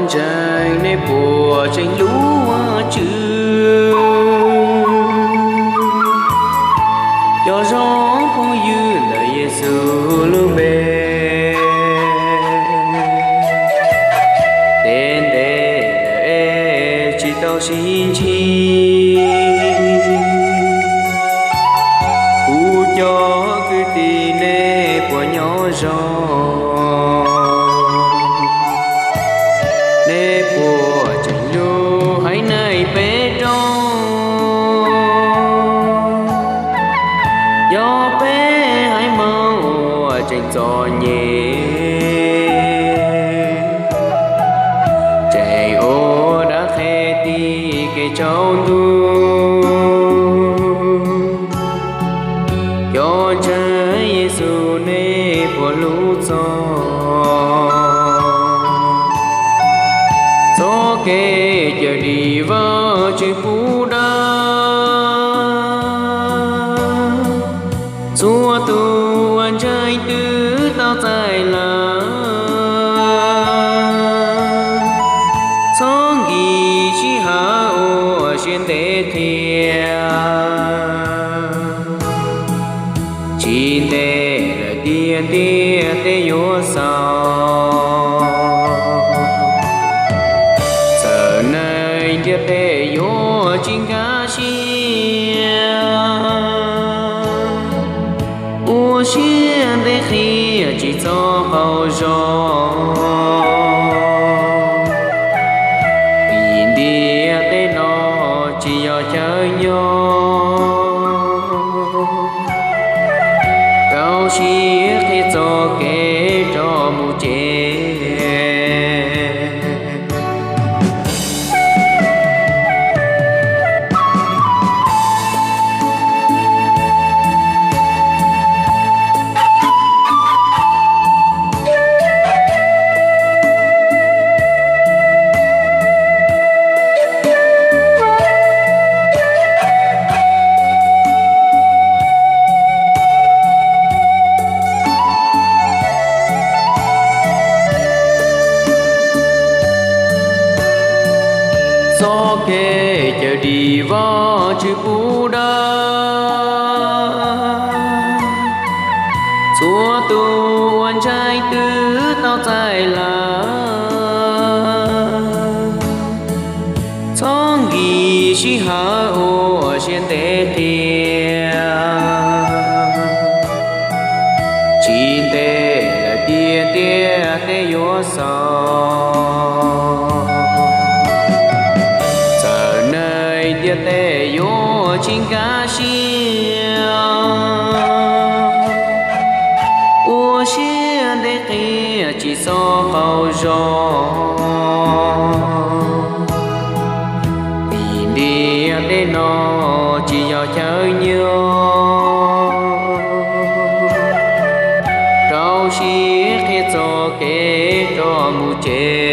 Ntseeg nej puas tseem hlub Vajtswv? Cov zoo phooj ywg ntawm Yexus lub npe, tej ntev lawm es tsis tau sib ntsib. Kuv cov kwv tij nej puas nyob zoo? Nej puas tseem hlub haiv neeg peb rooj? Yog peb haiv Hmoob uas tseem txom nyem, tseem ua dab qhe tim kev tsaus ntuj, cov ntseeg Yexus nej puas hlub txog? Txoj kev cawm dim Vajtswv pub dawb, txhua tus uas ntseeg twb tau txais lawm. Txhob nkim sij hawm ua siab ntev qhia, tsis ntev lawm tiag tiag tej yuav xaus. Txawm neeg ntiaj teb yuav tsis nkag siab, ua siab ntev qhia tsis txhob qaug zog, vim ntiaj teb no tsis yog chaw nyob. Rau siab qhia txoj kev rov mus tsev. Txoj kev cawm dim Vajtswv pub dawb, txhua tus uas ntseeg twb tau txais lawm. Txhob nkim sij hawm ua siab ntev qhia, tsis ntev lawm tiag tiag tej yuav xaus. Txawm neeg ntiaj teb yuav tsis nkag siab, ua siab ntev qhia tsis txhob qaug zog, vim ntiaj teb no tsis yog chaw nyob. Rau siab qhia txoj kev rov mus tsev.